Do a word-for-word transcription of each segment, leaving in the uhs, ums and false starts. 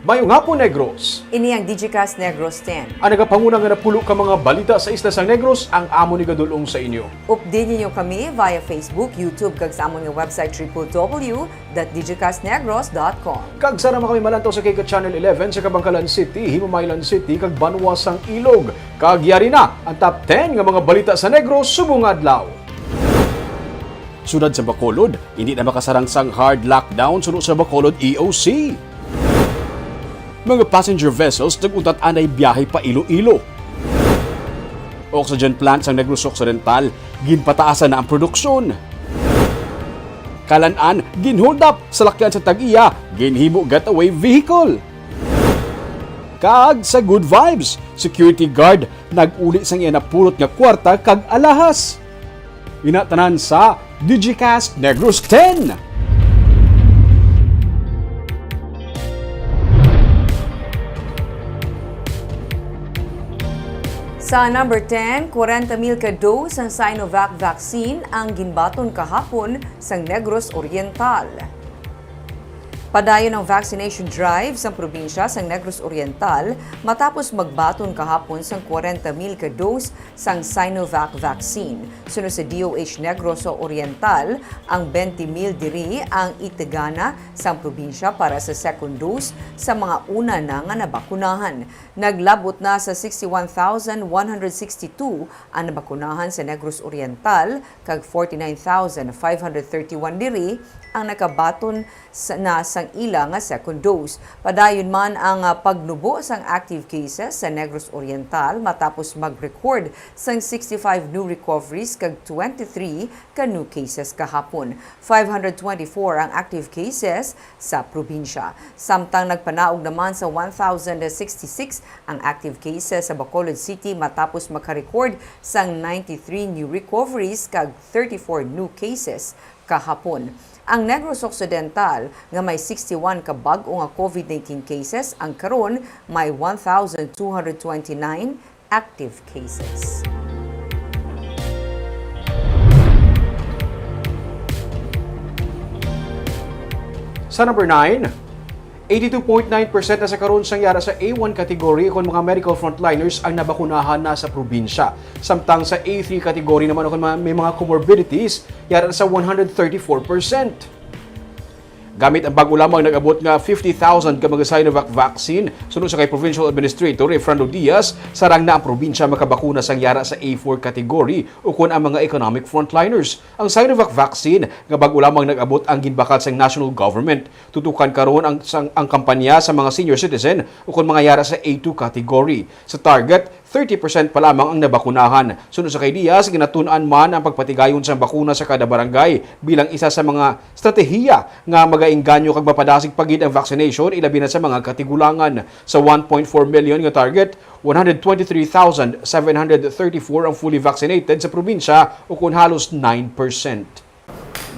Mayong hapon, Negros! Ini ang Digicast Negros ten. Ang nagapanguna nga napulo ka mga balita sa isla sang Negros ang amon igadul-ong sa inyo. Update ninyo kami via Facebook, YouTube, kag sa amon nga website, triple w dot digicast negros dot com. Kag sa naman kami malantaw sa K K Channel eleven sa Kabankalan City, Himamaylan City, kag Banwa sang Ilog. Kag yari na ang top ten nga mga balita sa Negros subong adlaw. Siyudad sa Bacolod, hindi na makasarang sang hard lockdown suno sa Bacolod E O C. Mga passenger vessels nag-untat anay biyahe pa Iloilo. Oxygen plant sang Negros Occidental, ginpataasan na ang produksyon. Kalan-an, ginhold up, salakyan sa tag-iya, ginhimo getaway vehicle. Kag sa Good Vibes, security guard nag-uli sang iya napulot nga kwarta kag alahas. Ina tanan sa Digicast Negros ten. Sa number ten, kwarenta mil ka dose sang Sinovac vaccine ang ginbaton kahapon sang Negros Oriental. Padayon ang vaccination drive sang probinsya sang Negros Oriental matapos magbaton kahapon sang kwarenta mil ka dose sang Sinovac vaccine. Suno sa D O H Negros Oriental, ang twenty mil diri ang itagana sang probinsya para sa second dose sa mga una na nga nabakunahan. Naglabot na sa sixty-one thousand one hundred sixty-two ang nabakunahan sa Negros Oriental, kag forty-nine thousand five hundred thirty-one diri ang nakabaton sa, na sang ila nga second dose. Padayon man ang, ah, pagnubo sang active cases sa Negros Oriental matapos mag-record sang sixty-five new recoveries kag twenty-three ka new cases kahapon. Five hundred twenty-four ang active cases sa probinsya. Samtang nagpanaog naman sa one thousand sixty-six ang active cases sa Bacolod City matapos makarecord sang ninety-three new recoveries kag thirty-four new cases kahapon. Ang Negros Occidental, nga may sixty-one ka bag-o nga COVID nineteen cases, ang karon may one thousand two hundred twenty-nine active cases. Sa number nine, eighty-two point nine percent na sa karon sang yara sa A one category kon mga medical frontliners ang nabakunahan na sa probinsya. Samtang sa A three category naman, kon ma-, may mga comorbidities, yara na sa one hundred thirty-four percent. Gamit ang bag-o lamang nag-abot nga fifty thousand ka mga Sinovac vaccine, suno sa kay Provincial Administrator Efrando Diaz, sarang na ang probinsya makabakuna sang yara sa A four category ukon ang mga economic frontliners. Ang Sinovac vaccine nga bag-o lamang nag-abot ang ginbakat sang national government. Tutukan karon ang, sang, ang kampanya sa mga senior citizen ukon mga yara sa A two category. Sa target, thirty percent pa lamang ang nabakunahan. Suno sa kay Diaz, ginatun-an man ang pagpatigayon sang bakuna sa kada barangay bilang isa sa mga estratehiya nga magaengganyo kag mapadasig pa gid ang vaccination, ilabi na sa mga katigulangan. Sa one point four million nga target, one hundred twenty-three thousand seven hundred thirty-four ang fully vaccinated sa probinsya, ukon halos nine percent.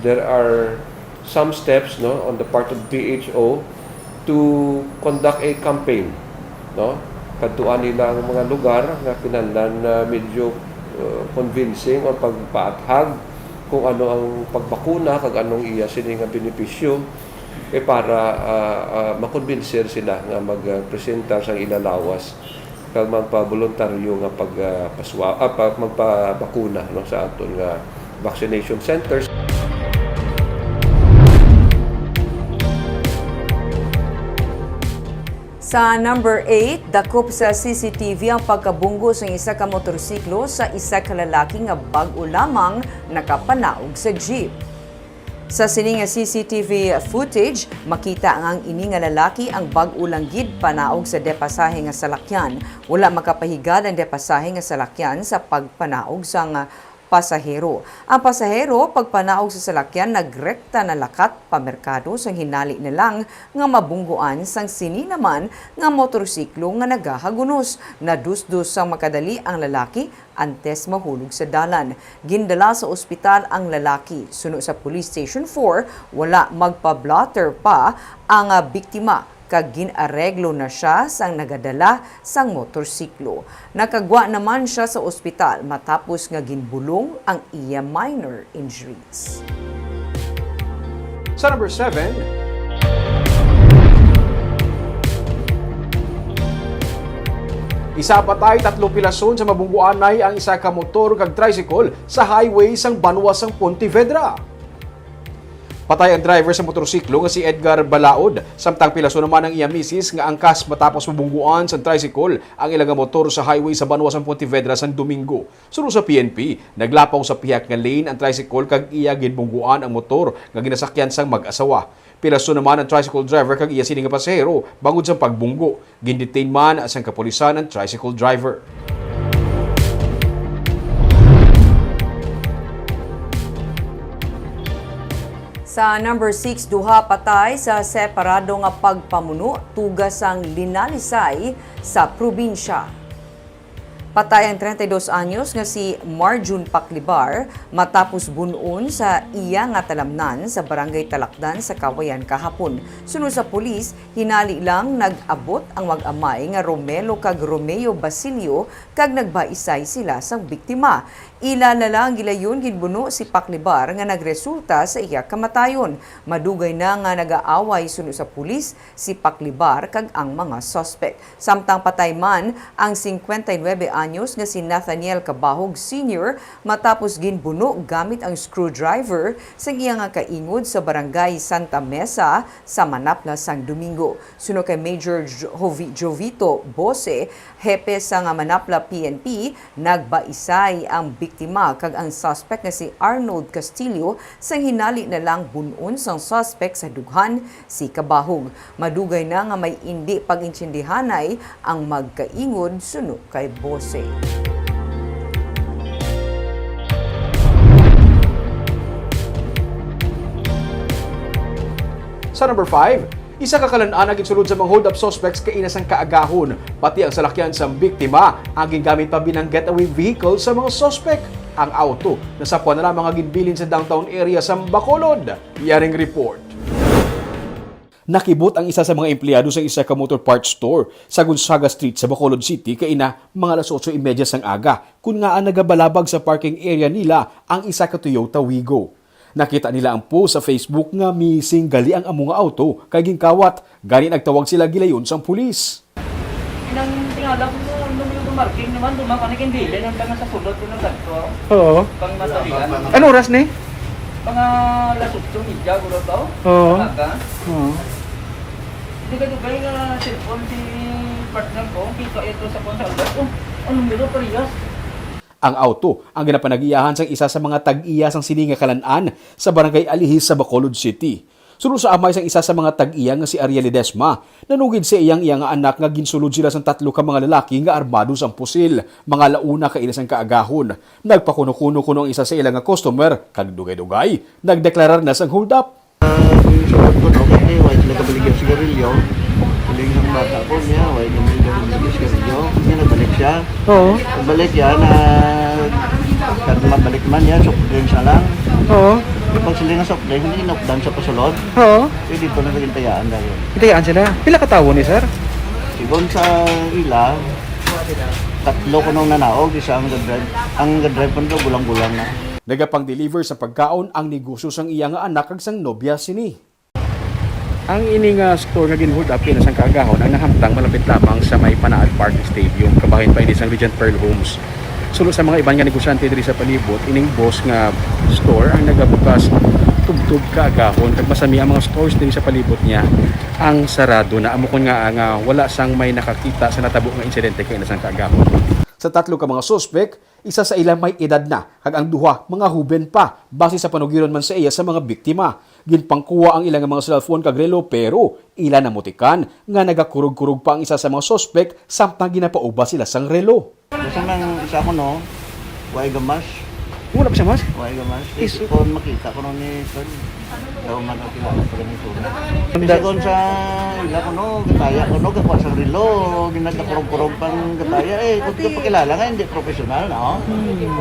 There are some steps, no, on the part of P H O to conduct a campaign, no? Kadtuan nila ang mga lugar nga kinahanglan na medyo, uh, convincing or pagpaathag kung ano ang pagbakuna kag anong iya sini nga benepisyo, eh, para, ah, ah, makonbinsir sila nga magpresentar sang ila lawas kag magpaboluntaryo nga pag, ah, paswa-, ah, pag magpabakuna, no, sa aton nga vaccination centers. Sa number eight, dakop sa C C T V ang pagkabunggo sang isa ka motorsiklo sa isa ka lalaki nga bag-o lamang nakapanaog sa jeep. Sa sini nga C C T V footage, makita nga ang ini nga lalaki ang bag-o lang gid panaog sa depasahe nga salakyan. Wala makapahigad ang depasahe nga salakyan sa pagpanaog sang pasahero. Ang pasahero, pagpanaog sa salakyan, nagrekta na lakat pa merkado sang hinali na lang nga mabungguan sang sini naman nga motorsiklo nga nagahagunos. Nadusdos sang makadali ang lalaki antes mahulog sa dalan. Gindala sa ospital ang lalaki. Suno sa Police Station four, wala magpa-blotter pa ang, ah, biktima kag gin-areglo na sia sang nagadala sang motorsiklo. Nakagwa naman sia sa ospital matapos nga ginbulong ang iya minor injuries. Sa number seven, Isa patay, tatlo pilason sa mabungguanay ang isa ka motor kag tricycle sa highway sang banwa sang Pontevedra. Patay ang driver sa motorsiklo nga si Edgar Balaod, samtang pilason naman ang iya misis nga angkas matapos mabungguan sang tricycle ang ila nga motor sa highway sa banwa sang Pontevedra sang Domingo. Suno sa P N P, naglapaw sa pihak nga lane ang tricycle kag iya ginbungguan ang motor nga ginasakyan sang mag-asawa. Pilason naman ang tricycle driver kag iya sini nga pasahero bangod sa pagbunggo. Gindetain man sang kapulisan ang tricycle driver. Sa number six, duha patay sa separado nga pagpamuno tuga sang linalisay sa probinsya. Patay ang treinta y dos anyos nga si Marjun Paklibar matapos bun-on sa iya nga talamnan sa Barangay Talakdan sa Cauayan kahapon. Suno sa pulis, hinali lang nag-abot ang mag-amay nga Romelo kag Romeo Basilio kag nagbaisay sila sang biktima. Ila na lang gilayon ginbuno si Paklibar nga nagresulta sa iya kamatayon. Madugay na nga nagaaway suno sa pulis si Paklibar kag ang mga suspek. Samtang patay man ang singkwenta y nuebe anyos nga si Nathaniel Cabahog Senior matapos ginbuno gamit ang screwdriver sa iya nga kaingod sa Barangay Santa Mesa sa Manapla sang Domingo. Suno kay Major Jo-, Jovi-, Jovito Bose, hepe sa nga Manapla P N P, nagbaisay ang biktima kag ang suspek nga si Arnold Castillo, sang hinali na lang bun-on sang suspek sa dughan si Cabahog. Madugay na nga may indi pag-intindihanay ang magkaingod suno kay Bose. Sa number five, isa ka kalan-an ang ginsulod sa mga hold-up suspects kaina sang kaagahon, pati ang salakyan sang biktima ang gingamit pa bilang getaway vehicle sa mga suspect. Ang auto nasapwan na lamang nga ginbilin sa downtown area sa Bacolod. Yaring report. Nakibot ang isa sa mga empleyado sa isa ka motor parts store sa Gonzaga Street sa Bacolod City kaina mga alas otso y media sang aga, kun ngaa nagabalabag sa parking area nila ang isa ka Toyota Wigo. Nakita nila ang post sa Facebook nga missing gali ang amo nga auto kay ginkawat, gani nagtawag sila gilayon sang pulis. Inang tingala ko mo, ano mo yung marking naman, duman ka na kindilan ang tanga sa sulod ko ng kanto. Oo. Pang matalian. Ano oras ni? Mga alas otso media, guro to. Oo. Aga. Oo. Hindi ka dugay nga cellphone si partner ko, kita ito sa kong sa albas. Oh, ang numero parehas. Ang auto ang ginapanag-iyahan sang isa sa mga tag-iya sang sini nga kalan-an sa Barangay Alihis sa Bacolod City. Suno sa amay sang isa sa mga tag-iya nga si Ariel Ledesma, nanugid sa iyang iya nga anak nga ginsulod sila sang tatlo ka mga lalaki nga armado sang pusil, mga alauna kaina sang kaagahon. Nagpakuno-kuno kuno ang isa sa ila nga customer, kag dugay-dugay, nagdeklarar na sang hold-up. Ah, sulod ko, no, kasi wala sila kabaligyan sigarilyo. Piling sang bata ko niya, wala kami kabaligyan sigarilyo. Niya nagbalik siya. Oo. Nagbalik yan, ah, kad mabalik man yan, soft drinks na lang. Oo. Yung pag sila nga soft drinks, hindi inukdan sa pasulod. Oo. Eh, dito na naging tayaan dahil. Tayaan sila. Pila ka tawo ni, sir? Sigon sa ila, tatlo ko nung nanaog, isa ang gadrive. Ang gadrive pa nito, gulang-gulang na. Nagapang-deliver sa pagkaon ang negosyo sang iya nga anak kag sang nobya sini. Ang ini nga store nga gin-hold up kaina sang kaagahon ang nahamtang malapit lamang sa may Panaad Park Stadium, kabahin pa ini sang Regent Pearl Homes. Suno sa mga iban nga negosyante diri sa palibot, ining boss nga store ang nagabukas tubtob kaagahon, kag masami ang mga stores diri sa palibot niya ang sarado na. Amo kon nga, nga wala sang may nakakita sa natabo nga insidente kaina sang kaagahon. Sa tatlo ka mga suspek, isa sa ila may edad na, kag ang duha mga huben pa, base sa panugiron man sa iya sa mga biktima. Ginpangkuha ang ila nga mga cellphone kag relo, pero ila namutikan nga nagakurog-kurog pa ang isa sa mga suspek samtang ginapauba sila sang relo. Basta nang isa ko, no, way gamas. Wala pa siya, mas? Way gamas. Is- Is- kung makita ko, no, ni Fred. Daw man ang kilala pa ganito. Hindi. Sigon sa ila ko, no, gataya ko, no, gakuha sa relo, ginagakurog-kurog pang gataya, eh, kung di pakilala nga, hindi professional, no? Hmm.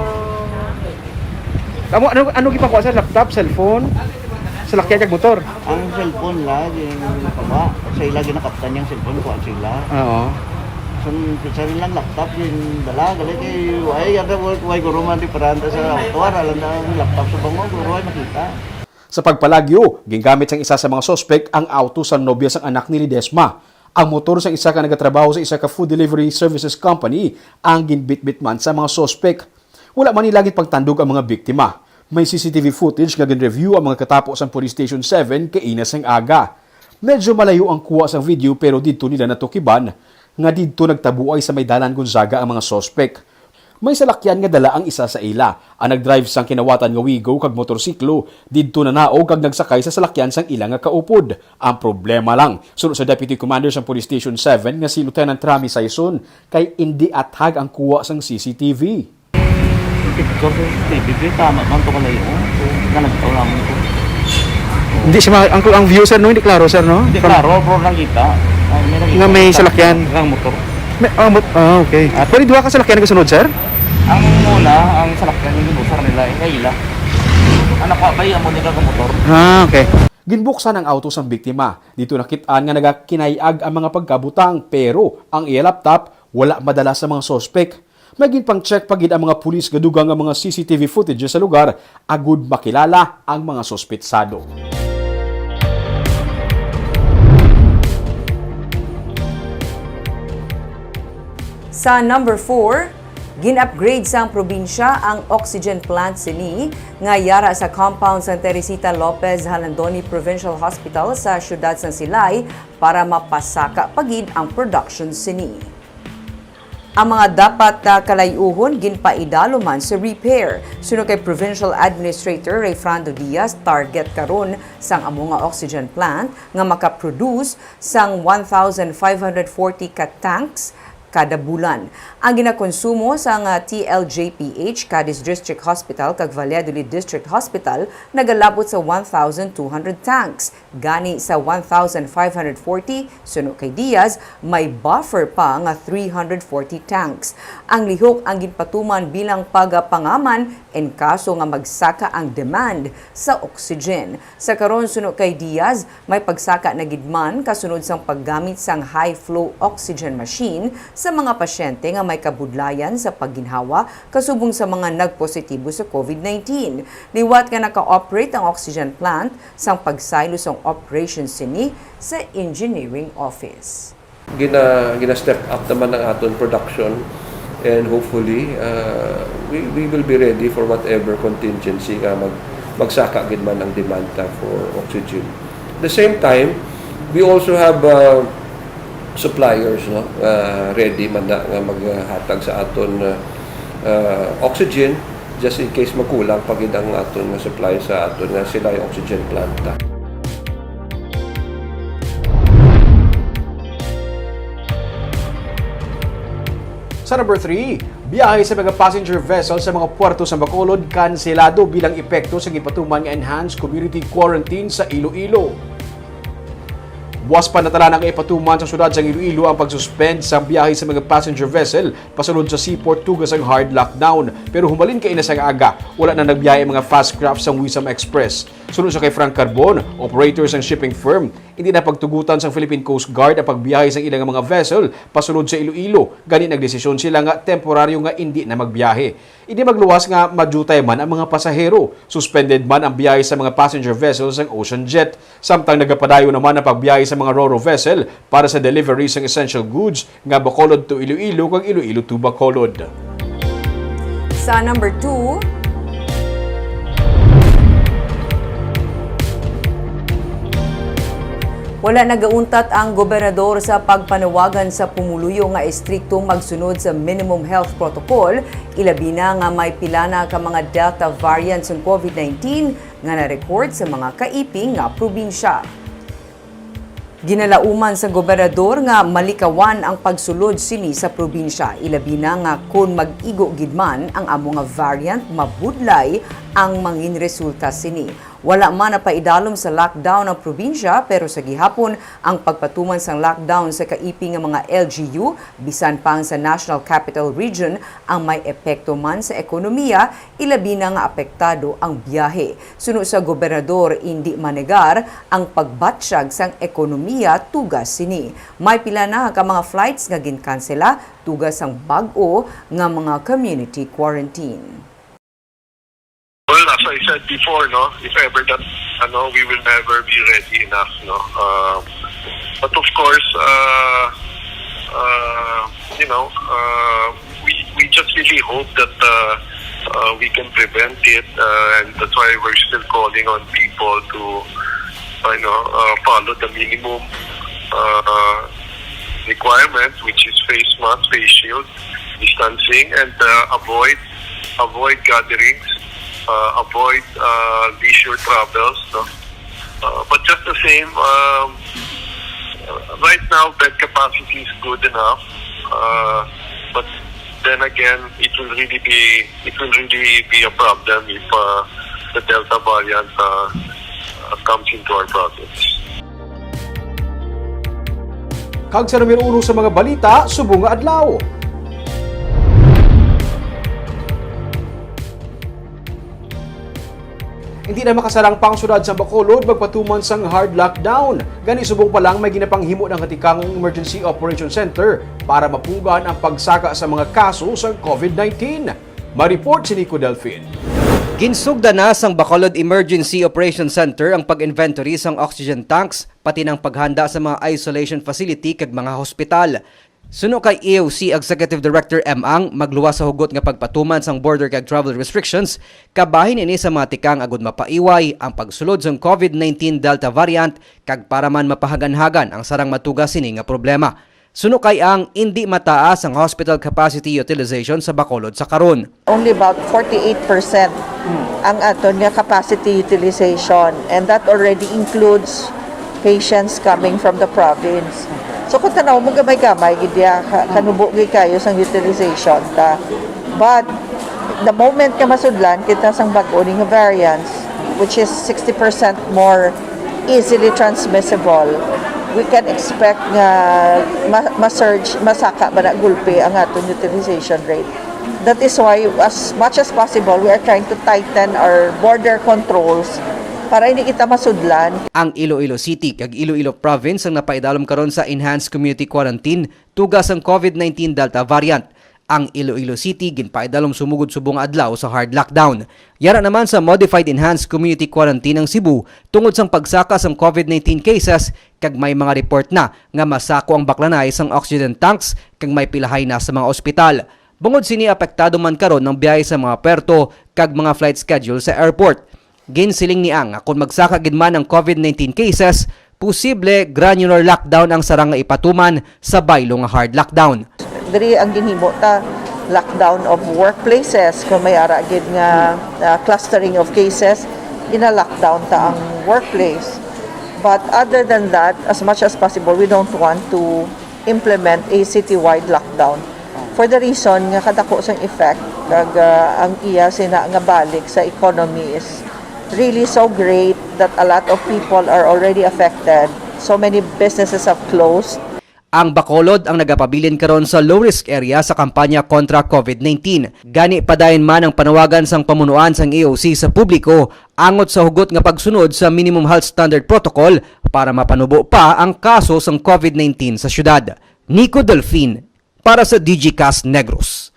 Amo, ano, ano gipakuha sa laptop, cellphone, salakyan kag motor? Ang cellphone la, yung pakuha. Sa ila, ginakaptan yung cellphone, kuha sila. Oo. Sun, sa rin lang laptop, yung dala, gali kay, way, yata, way, way guro man, diferente sa auto, ara lang na ang laptop sa bango, guro ay makita. Sa pagpalagyo, gingamit sang isa sa mga suspek ang auto sa nobya sang anak ni Ledesma. Ang motor sang isa ka nagatrabaho sa isa ka food delivery services company ang ginbitbit man sa mga suspek. Wala man nila ginpagtandog ang mga biktima. May C C T V footage nga gin-review ang mga katapo sang Police Station seven kaina sang aga. Medyo malayo ang kuha sang video, pero didto nila natukiban nga didto nagtabuay sa may Dalan Gonzaga ang mga suspek. May salakyan nga dala ang isa sa ila. Ang nagdrive sang kinawatan nga Wigo kag motorsiklo didto nanaog kag nagsakay sa salakyan sang ila nga kaupod. Ang problema lang, suno sa Deputy Commander sang Police Station seven nga si Lieutenant Rami Saison, kay indi athag ang kuha sang C C T V. Picture sa C C T V, tama man to kalayo. Nga nagtaw naman ko. Hindi siya ma-, ang, ang view, sir, no? Hindi klaro, sir, no? Hindi From klaro, pero nakita. Ah, may nakita. Nga may salakyan. Ang motor. May, ah, mot-, ah, okay. Ah. Pero duha ka salakyan nagkasunod, sir? Ang una, ang salakyan yung ginusar nila, eh, kaila. Ang nakuha ba yung amo nila ka motor? Ah, okay. Ginbuksan ang auto sang biktima. Dito nakit-an nga nagakinayag ang mga pagkabutang, pero ang iya laptop wala madala sa mga suspek. May ginpang-check pa gid ang mga pulis nga dugang nga mga C C T V footage sa lugar agud makilala ang mga suspetsado. Sa number four, gin-upgrade sang probinsya ang oxygen plant sini nga yara sa compound sang Teresita Lopez Jalandoni Provincial Hospital sa siyudad sang Silay para mapasaka pa gid ang production sini. Ang mga dapat, ah, kalay-uhon ginpaidalo man sa repair. Suno kay Provincial Administrator Rayfrando Diaz, target karon sang amo nga oxygen plant nga makaproduce sang one thousand five hundred forty ka tanks kada bulan. Ang ginakonsumo sang, ah, T L J P H, Cadiz District Hospital, kag Valladolid District Hospital nagalabot sa one thousand two hundred tanks. Gani sa one thousand five hundred forty, suno kay Diaz, may buffer pa nga three hundred forty tanks. Ang lihok ang ginpatuman bilang pagapangaman in kaso nga magsaka ang demand sa oxygen. Sa karon, suno kay Diaz, may pagsaka na gid man kasunod sang paggamit sang high-flow oxygen machine sa mga pasyente nga may kabudlayan sa pagginhawa kasubong sa mga nagpositibo sa COVID nineteen. Liwat nga naka-operate ang oxygen plant, sang pagsaylo sang operation sini sa engineering office. Gina-, gina-step up naman ang aton production, and hopefully, uh, we, we will be ready for whatever contingency nga mag-, magsaka gid man ang demand ta for oxygen. At the same time, we also have, uh, suppliers, no, uh, ready man na nga maghatag sa aton, uh, uh, oxygen. Just in case magkulang pa gid ang aton nga supply sa aton nga Silay oxygen plant. Sa number three, biyahe sa mga passenger vessel sa mga puerto sa Bacolod kanselado bilang epekto sa gipatuman nga enhanced community quarantine sa Iloilo. Buas pa natala nga ipatuman sa siyudad sang Iloilo ang pag-suspend sang biyahe sa mga passenger vessel pasulod sa seaport tuga sang hard lockdown. Pero humalin kaina sang aga, wala na nagbiyahe ang mga fast craft sang Wisam Express. Suno sa kay Frank Carbon, operator sang shipping firm, hindi na pagtugutan sang Philippine Coast Guard ang pagbiyahe sang ilang mga vessel pasulod sa Iloilo, gani nagdesisyon sila nga temporaryo nga indi na magbiyahe. Indi magluwas nga madutay man ang mga pasahero. Suspended man ang biyahe sa mga passenger vessels sang Ocean Jet. Samtang nagapadayon naman ang pagbiyahe sa mga ro-ro vessel para sa delivery sang essential goods nga Bacolod to Iloilo kag Iloilo to Bacolod. Sa number two, wala nagauntat ang gobernador sa pagpanawagan sa pumuluyo nga estrikto magsunod sa minimum health protocol, ilabi na nga may pila na ka mga Delta variant sang COVID nineteen nga na-record sa mga kaiping nga probinsya. Ginalauman sang gobernador nga malikawan ang pagsulod sini sa probinsya, ilabi na nga kon mag-igo gid man ang amo nga variant, mabudlay ang mangin resulta sini. Wala man napaidalom sa lockdown ang probinsya, pero sa gihapon, ang pagpatuman sang lockdown sa kaiping nga mga L G U, bisan pa ang sa National Capital Region, ang may epekto man sa ekonomiya, ilabi na nga apektado ang biyahe. Suno sa gobernador, indi manegar ang pagbatsyag sang ekonomiya tuga sini. May pila na ka mga flights nga ginkansela tuga sang bag-o nga mga community quarantine. Well, as I said before, no, if ever that, ano, we will never be ready enough, no. Um, But of course, uh, uh, you know, uh, we, we just really hope that uh, uh, we can prevent it, uh, and that's why we're still calling on people to, uh, you know, uh, follow the minimum uh, requirements, which is face mask, face shield, distancing, and uh, avoid avoid gatherings, uh, avoid uh, leisure travels. No? Uh, but just the same, um, uh, right now bed capacity is good enough. Uh, but then again, it will really be it will really be a problem if uh, the Delta variant uh, uh, comes into our province. Kag sa numero uno sa mga balita subong nga adlaw. Hindi na makasarang pa ang syudad sang Bacolod magpatuman sang hard lockdown. Gani subong pa lang may ginapanghimo na nga tikang ang Emergency Operation Center para mapugan ang pagsaka sa mga kaso sang COVID nineteen. May report si Nico Delfin. Ginsugda na sang Bacolod Emergency Operation Center ang pag-inventory sang oxygen tanks, pati nang paghanda sa mga isolation facility kag mga hospital. Suno kay E O C Executive Director M Ang, magluwas sa hugot nga pagpatuman sang border kag travel restrictions, kabahin ini sa mga tikang agud mapaiway ang pagsulod sang COVID nineteen Delta variant kag para man mapahaganhagan ang sarang matuga sini nga problema. Suno kay Ang, indi mataas ang hospital capacity utilization sa Bacolod sa karon. Only about forty-eight percent ang aton nga capacity utilization, and that already includes patients coming from the province. So kung tanaw mo, gamay-gamay gid ya ka- kanubo gid kayo sang utilization ta. But the moment nga masudlan kita sang bag-o ning variants, which is sixty percent more easily transmissible, we can expect nga ma- ma-surge, masaka ba na gulpi ang aton utilization rate. That is why, as much as possible, we are trying to tighten our border controls para hindi kita masudlan. Ang Iloilo City kag Iloilo Province ang napaidalom karon sa Enhanced Community Quarantine tuga sang COVID nineteen Delta variant. Ang Iloilo City ginpaidalom sumugod subong nga adlaw sa hard lockdown. Yara naman sa Modified Enhanced Community Quarantine ang Cebu tungod sang pagsaka sang COVID nineteen cases kag may mga report na nga masako ang baklanay sang oxygen tanks kag may pilahay na sa mga ospital. Bungod sini, apektado man karon ang biyahe sa mga puerto kag mga flight schedule sa airport. Ginsiling ni Ang nga kon magsaka gid man ang COVID nineteen cases, posible granular lockdown ang sarang nga ipatuman sa baylo nga hard lockdown. Diri ang ginhimo ta, lockdown of workplaces, kung may ara gid nga ah, clustering of cases, gina-lockdown ta ang workplace. But other than that, as much as possible, we don't want to implement a citywide lockdown for the reason nga kadako sang effect kag ah, ang iya sina nga balik sa economy is really so great that a lot of people are already affected. So many businesses have closed. Ang Bacolod ang nagapabilin karon sa low-risk area sa kampanya kontra COVID nineteen. Gani, padayon man ang panawagan sang pamunuan sang E O C sa publiko angot sa hugot nga pagsunod sa Minimum Health Standard Protocol para mapanubo pa ang kaso sang COVID nineteen sa syudad. Nico Delfin, para sa Digicast Negros.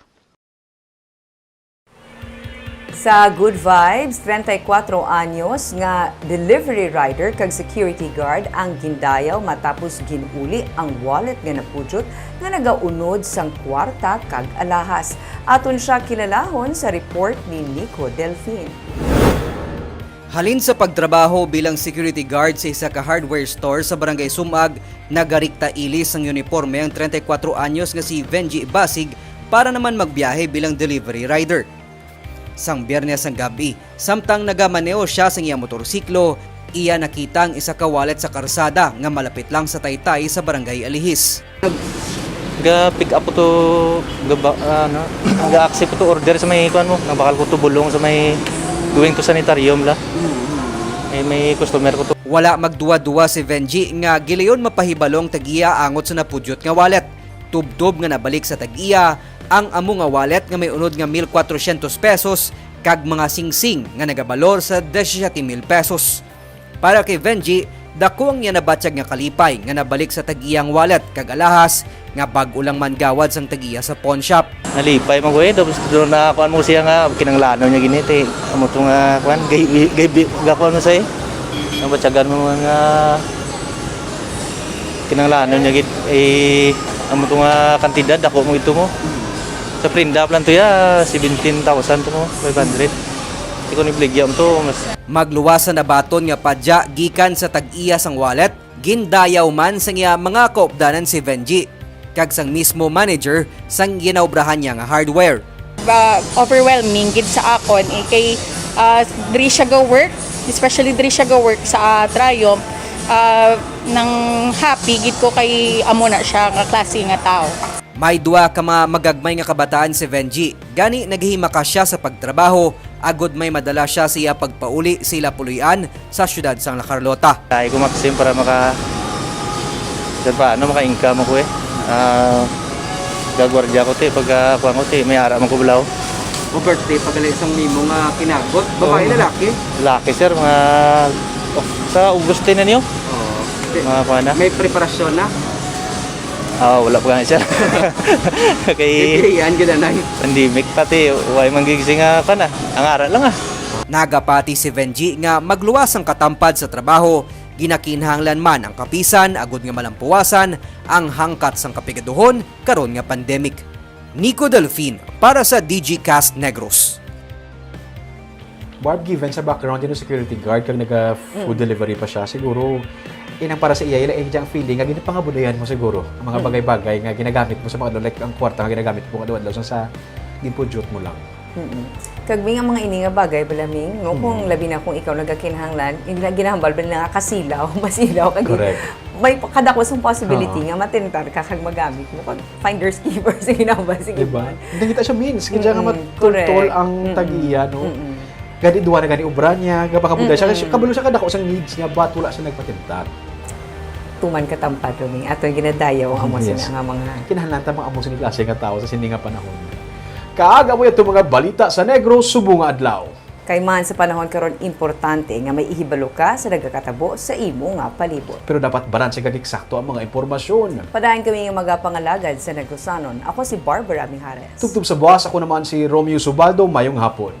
Sa Good Vibes, treinta y cuatro anyos nga delivery rider kag security guard ang gindayaw matapos gin-uli ang wallet nga napudyot nga nagaunod sang kwarta kag alahas. Aton siya kilalahon sa report ni Nico Delfin. Halin sa pagtrabaho bilang security guard sa isa ka hardware store sa Barangay Sumag, nagarikta ilis sang uniporme ang treinta y cuatro anyos nga si Venji Basig para naman magbiyahe bilang delivery rider. Sang Biyernes sang gab-i, samtang nagamaneho sia sang iya motorsiklo, iya nakita ang isa ka wallet sa karsada nga malapit lang sa taytay sa Barangay Alihis. Ga pick up ko to, ga, ano, ga accept ko to order sa may kuan mo, nabakal ko to bulong sa may going to sanitarium la. May, may customer ko to. Wala magduwa-duwa si Venji nga gilayon mapahibalong tag-iya angot sa napudyot nga wallet. Tubtob nga nabalik sa tag-iya ang amo nga wallet nga may unod nga mil kwatrosyentos pesos kag mga singsing nga nagabalor sa disisiyete mil pesos. Para kay Venji, dako ang iya nabatyag nga kalipay nga nabalik sa tag-iyang wallet kag alahas nga bag-o lang man gawad sang tag-iya sa pawnshop. Nalipay man ko eh, tapos doon na kuan mo siya nga kinanglanon niya gini ti amo to nga kuan gay gay gakuan mo sa eh. Ang batyagan mo nga Kinahanglanon niya gid, eh, amo to nga kantidad, dako mo ito mo. Sa prenda pa lang to ya, seventeen thousand to mo, five hundred. Di ko ni baligya mo to, mas Magluwas sa nabaton nga padya gikan sa tag-iya sang wallet, gindayaw man sang iya mga kaupdanan si Venji, kag sang mismo manager sang ginaobrahan niya nga hardware. Ba, overwhelming gid sa akon, eh, kay, ah, diri siya ga-work, especially diri siya ga-work sa, ah, Triumph, ah, nang happy gid ko kay amo na siya nga klase nga tao. May duha ka mga magagmay nga kabataan si Venji, gani nagahimaka siya sa pagtrabaho agod may madala siya sa iya pagpauli sa ila puloy-an sa siyudad sang La Carlota. Ay ko, Maxim, para maka, sir, paano maka-income ako eh. Ah, gagwardya ko ti, pag, ah, kuwan ko ti, may ara man ko bulaw. O birthday pa gali sang nimo nga kinagot? Babae, Oo. Lalaki? Lalaki, sir, mga, oh, sa August ten na niyo? Oo. Mga kuwan na. May preparasyon na? Ah, wala pa gani, sir. Kay Bibiyayan gid, anay. Pandemic pati, way man gid sing, ah, kuwan, ah. Ang ara lang, ah. Nagapati si Venji nga magluwas ang katampad sa trabaho, ginakinahanglan man ang kapisan agud nga malampuwasan ang hangkat sang kapigaduhon karon nga pandemic. Nico Delfin para sa D G Cast Negros. Barb, given sa background, you know, security guard, kag naga-food Mm. delivery pa siya, siguro, inang para sa iya, ila, iya ang feeling nga ginapangabudayan mo siguro ang mga Mm. bagay-bagay nga ginagamit mo sa mga adlaw, like ang kwarta nga ginagamit mo adlaw-adlaw sa, sa ginpudyot mo lang. Mm-mm. Kag may nga mga ini nga bagay bala, Ming, no? Kung Mm. labi na kung ikaw nagakinahanglan, yung gina-, ginahambal ba nila nga kasilaw, masilaw, kag Correct. may pa-, kadako sang possibility Oo. nga matentar ka kag magamit mo. Kag finders keepers, yung ginahambal, sige Diba? ba? Hindi kita siya means, kaya nga Mm-mm. matultol Correct. ang Mm-mm. tag-iya, no? Mm-mm. Gani duwa na gani obra niya, gapakabuda siya. Mm-mm. Kasi kabalo siya kadako sang needs niya, but wala siya nagpatentar. Tuman katampad, Roming. Ato ang ginadayaw ang amo Yes. sina nga mga Kinahanglan ta mga amo sini klase nga tao sa sini nga panahon. Kag amo yato mga balita sa Negros subong nga adlaw. Kay man sa panahon karon, importante nga may ihibalo ka sa nagakatabo sa imo nga palibot. Pero dapat balanse kag eksakto ang mga impormasyon. Padayon kami nga magapangalagad sa Negrosanon. Ako si Barbara Mijares. Tubtob sa buwas, ako naman si Romeo Subaldo. Mayong hapon.